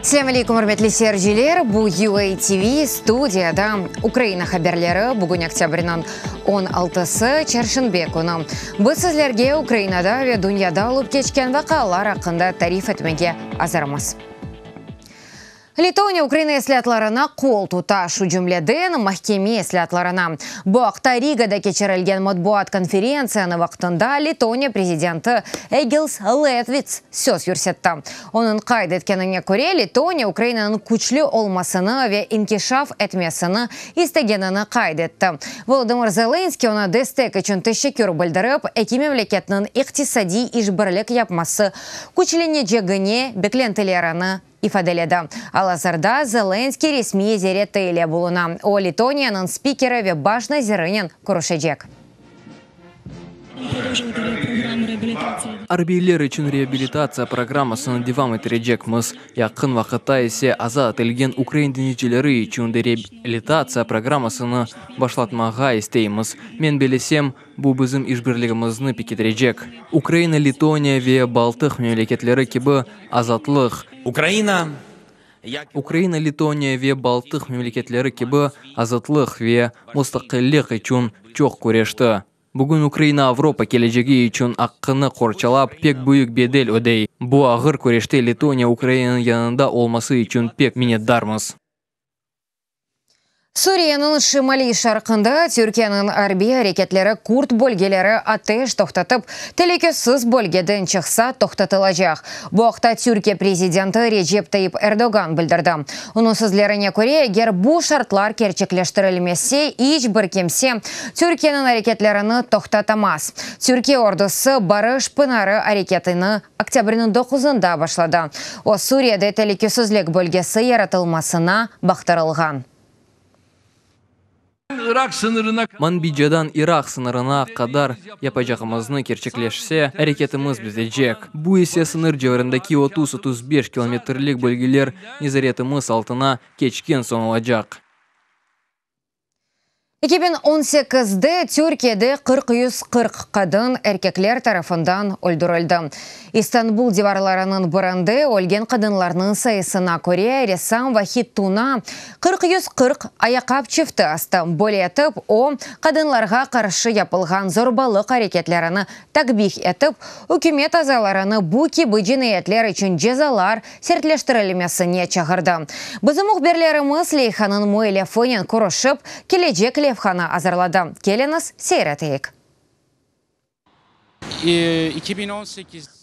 Selâm aleykum, ürmetli seyirciler! Bu UA TV, studiyada Ukraina haberleri, bugün oktâbrniñ on altısı, çarşenbe künü. Biz sizlerge Ukrainada ve dünyada olıp keçken vaqialar aqqında tarif etmege azırmız. Letoniya Ukraina islâatlarına qol tuta, şu cümleden, mahkeme islâatlarına. Bu aqta Rigada keçirilgen matbuat konferentsiyanı vaqtında Letoniya prezidenti Egils Letvits söz yürsetti. Onıñ qayd etkenine köre, Letoniya Ukrainanıñ küçlü olmasını ve inkişaf etmesini istegenini qayd etti. Volodımır Zelenskıy oña destek içün teşekkür bildirip, eki memleketniñ iqtisadiy işbirlik yapması küçlenecegine beklentilerini ifadeledi. Al-azırda Zelenskıy resmiy ziyareti ile buluna. O, Letoniyanıñ spikeri ve baş nazirinen körüşecek. Arbiyler içün reabilitatsiya programmasını devam ettirecekmiz, yaqın vaqıtta ise azat etilgen ukrain deñizcileri içün de reabilitatsiya programmasını başlatmağa isteymiz. Men bellesem, bu bizim işbirligimizni pekitirecek. Ukraina, Letoniya ve Baltıq memleketleri kibi azatlıq, Ukraina, Ukraina, Letoniya ve Baltıq memleketleri kibi azatlıq ve mustaqillik içün çoq küreşti. Bugün Ukraina Avropa kelecegi içün aqqını qorçalap, pek büyük bedel ödey. Bu ağır küreşte Letoniya Ukrainanıñ yanında olması içün pek minnetdarmız. Suriyeniñ şimaliy-şarqında Türkiyeniñ arbiy areketleri kurd bölgeleri ateş toqtatıp, telükesiz bölgeden çıqsa, toqtatılacaq. Bu aqta Türkiye prezidenti Recep Tayyip Erdoğan bildirdi. Onıñ sözlerine köre, eger bu şartlar kerçekleştirilmese, iç bir kimse Türkiyeniñ areketlerini toqtatamaz. Türkiye ordusı Barış Pınarı areketini oktâbrniñ doquzında başladı. O, Suriyede telükesizlik bölgesi yaratılmasına baqtırılğan. Manbicadan Iraq sıñırına qadar yapacağımıznı kerçekleşse, areketimiz bitecek. Bu ise sıñır civarındaki 30-35 kilometrlik bölgeler nezaretimiz altına keçken soñ olacaq. 2018-de Türkiyede 440 qadın erkekler tarafından öldürildi. İstanbul divarlarınıñ birinde ölgen qadınlarnıñ sayısına köre ressam Vahit Tuna 440 ayaqqap çifti astı. Böyle etip, o, qadınlarğa qarşı yapılğan zorbalıq areketlerini takbih etip, ükümet azalarını bu kibi cinayetler içün cezalar sertleştirilmesine çağırdı. Bizim mühbirlerimiz leyhanıñ müellifinen körüşip, kelecek levhanı azırladı. Keliñiz, seyir eteyik.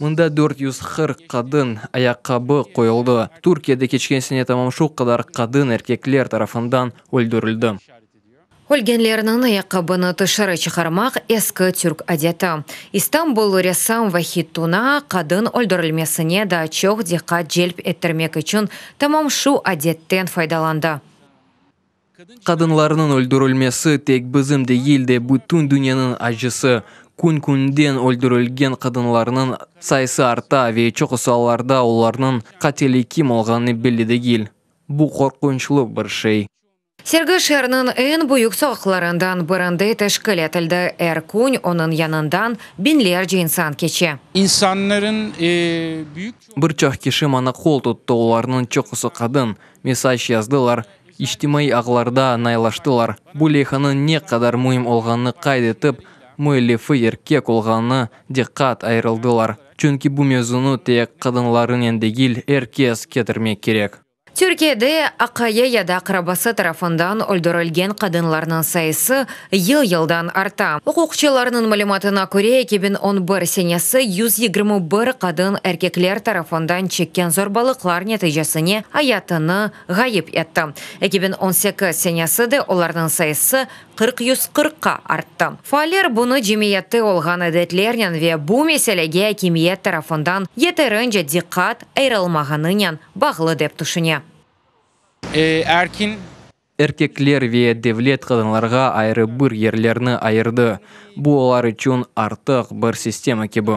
Mında 440 qadın ayaqqabı qoyuldı. Türkiyede keçken sene tamam şu qadar qadın erkekler tarafından öldürildi. Ölgenlerniñ ayaqqabını tışarı çıqarmaq eski türk adeti. İstanbullı ressam Vahit Tuna qadın öldürilmesine daa çoq diqqat celp ettirmek içün tamam şu adetten faydalandı. Qadınlarnıñ öldürilmesi tek bizim degil de, bütün dünyanıñ acısı. Kün-künden öldürilgen qadınlarnıñ sayısı arta ve çoqusı allarda olarnıñ qatili kim olğanı belli degil. Bu qorqunçlı bir şey. Sergi şeerniñ eñ büyük soqaqlarından birinde teşkil etildi. Er kün onıñ yanından biñlerce insan keçe. İnsanların büyük. Bir çoq kişi maña qol tuttı, olarnıñ çoqusı qadın. Mesaj yazdılar, içtimaiy ağlarda naylaştılar. Bu leyhanıñ ne qadar müim olğanını qayd etip, müellifi erkek olğanına diqqat ayırıldılar. Çünki bu mevzunı tek qadınlarınen degil, er kes ketirmek kerek. Türkiyede aqayı ya da aqrabası tarafından öldürilgen qadınlarnıñ sayısı yıl-yıldan arta. Uquqçılarnıñ malümatına köre, 2011 senesi 121 qadın erkekler tarafından çekken zorbalıqlar neticesine ayatını ğayıp etti. 2018 senesi de olarnıñ sayısı 440-qa arttı. Faaller bunı cemiyette olğan adetlernen ve bu meselege akimiyet tarafından yeterince diqqat ayırılmağanınen bağlı dep tüşüne. Erkin. Erkekler ve devlet qadınlarğa ayrı bir yerlerni ayırdı, bu olar içün artıq bir sistema kibi.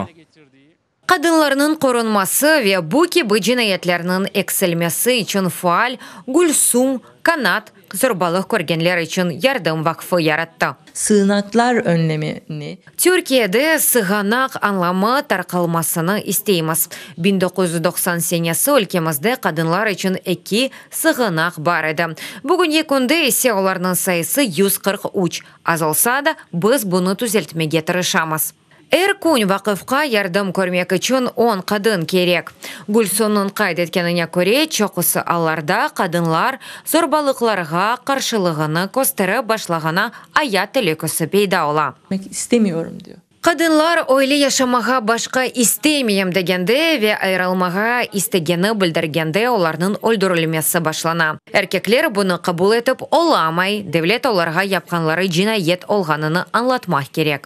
Qadınlarnıñ qorunması ve bu kibi cinayetlerniñ eksilmesi içün faal Gülsum Kanat. Zorbalıq körgenler içün yardım vaqfı yarattı. Sığınaklar önlemini. Türkiyede sığanaq añlamı tarqalmasını isteymiz. 1990 senesi ülkemizde qadınlar içün eki sığınaq bar edi. Bugünki künde ise olarnıñ sayısı 143. Az olsa da, biz bunı tüzeltmege tırışamız. Er kün vaqıfqa yardım körmek içün on qadın kerek. Gülsumnıñ qayd etkenine köre, çoqusı allarda qadınlar zorbalıqlarğa qarşılığını kösterip başlağana ayat telükesi peyda ola. İstemiyorum diyor. Qadınlar öyle yaşamağa başqa istemeyim degende ve ayırılmağa istegeni bildirgende olarnıñ öldürilmesi başlana. Erkekler bunı qabul etip olamay, devlet olarğa yapqanları cinayet olğanını añlatmaq kerek.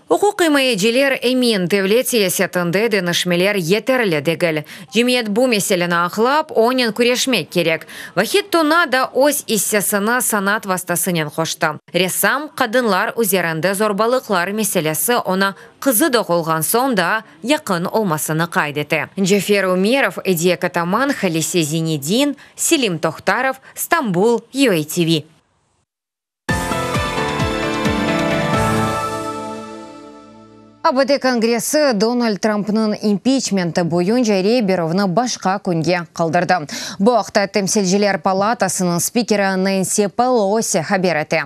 Uquqimayeciler emin, devlet siyasetinde deñişmeler yeterli degil. Cemiyet bu meseleni aqlap, onen küreşmek kerek. Vahit Tuna da öz issesini sanat vastasınen qoştı. Ressam, qadınlar üzerinde zorbalıqlar meselesi oña qızı doğulğan soñ daa yaqın olmasını qayd ete. Cafer Ümerov, Ediye Kataman, Halise Zinedin, Selim Tohtarov, Stambul, UATV. ABD Kongressi Donald Trumpnıñ impiçmenti boyunca rey berüvni başqa künge qaldırdı. Bu aqta Temsilciler palatasınıñ spikeri Nensi Pelosi haber ete.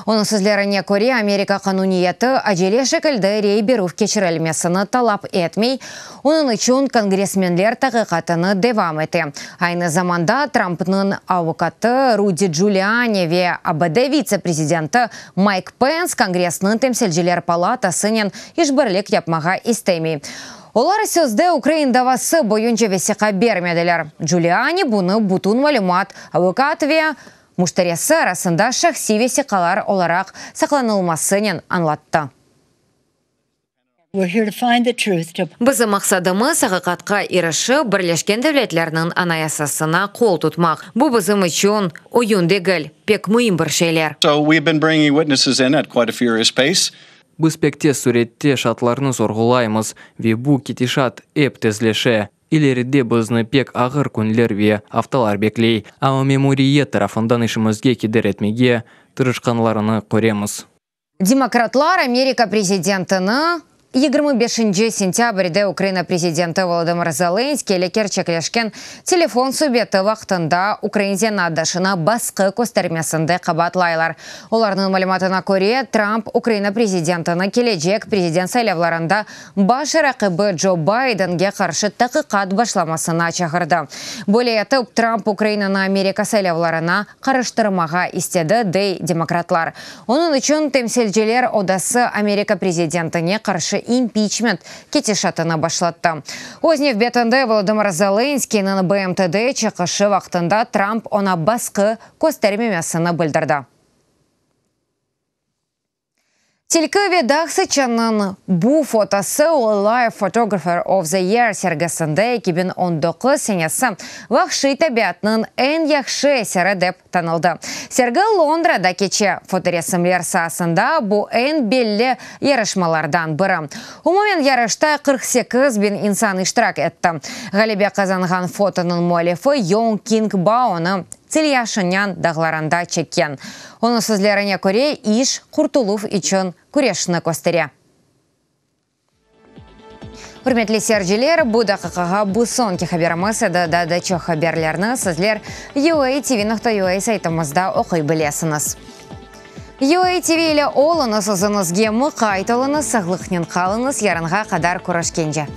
Onıñ sözlerine köre, Amerika qanuniyeti acele şekilde rey berüv keçirilmesini talap etmey, onıñ içün kongressmenler taqiqatını devam ete. Aynı zamanda Trumpnıñ avukatı Rudi Giuliani ve ABD vitse-prezidenti Mayk Pens Kongressniñ Temsilciler palatasınen işbirlik yapmağa istemey. Olar sözde ukrain davası boyunca vesiqa bermediler. Giuliani bunı bütün malümat avukat ve müşterisi arasında şahsiy vesiqalar olaraq saqlanılmasınen añlattı. Bizim maqsadımız, aqiqatqa irişip, Birleşken Devletlerniñ Anayasasına qol tutmaq. Bu bizim içün oyun degil, pek müim bir şeyler. Biz pek tez sürette şaatlarnı sorğulaymız, ve bu ketişat ep tezleşe. İleride bizni pek ağır künler ve aftalar bekley, amma memuriyet tarafından işimizge keder etmege tırışqanlarını köremiz. Demokratlar Amerika prezidentini 25 sentâbrde Ukraina prezidenti Volodımır Zelenskıy ile kerçekleşken telefon subeti vaqtında ukrain zenaatdaşına basqı köstermesinde qabaatlaylar. Olarnıñ malümatına köre, Trump Ukraina prezidentini kelecek prezident saylavlarında baş raqibi Co Baydenge qarşı taqiqat başlamasına çağırdı. Böyle etip, Trump Ukrainanı Amerika saylavlarına qarıştırmağa istedi, dey demokratlar. Onıñ içün Temsilciler odası Amerika prezidentine qarşı impiçment ketişatını başlattı. Öz nevbetinde Volodımır Zelenskıynıñ BMTde çıqışı vaqtında Trump oña basqı köstermemesini bildirdi. Tilki ve dağ sıçanınıñ bu fotosı Wildlife Photographer of the Year sergisinde 2019 senesi vahşiy tabiatnıñ eñ yahşı eseri dep tanıldı. Sergi Londrada keçe, fotoresimler saasında bu eñ belli yarışmalardan biri. Umumen yarışta 48 biñ insan iştirak etti. Ğalebe qazanğan fotonıñ müellifi Yong King Baonı Tselyaşınân dağlarında çekken. Onıñ sözlerine köre, iş qurtuluv içün küreşni köstere. Ürmetli seyirciler, bu daqiqağa bu soñki haberimiz edi. Daa da çoq haberlerni sizler UATV.UA saytımızda oquy bilesiñiz. UATV ile oluñız, özüñizge muqayt oluñız, sağlıqnen qalıñız, yarınğa qadar körüşkence.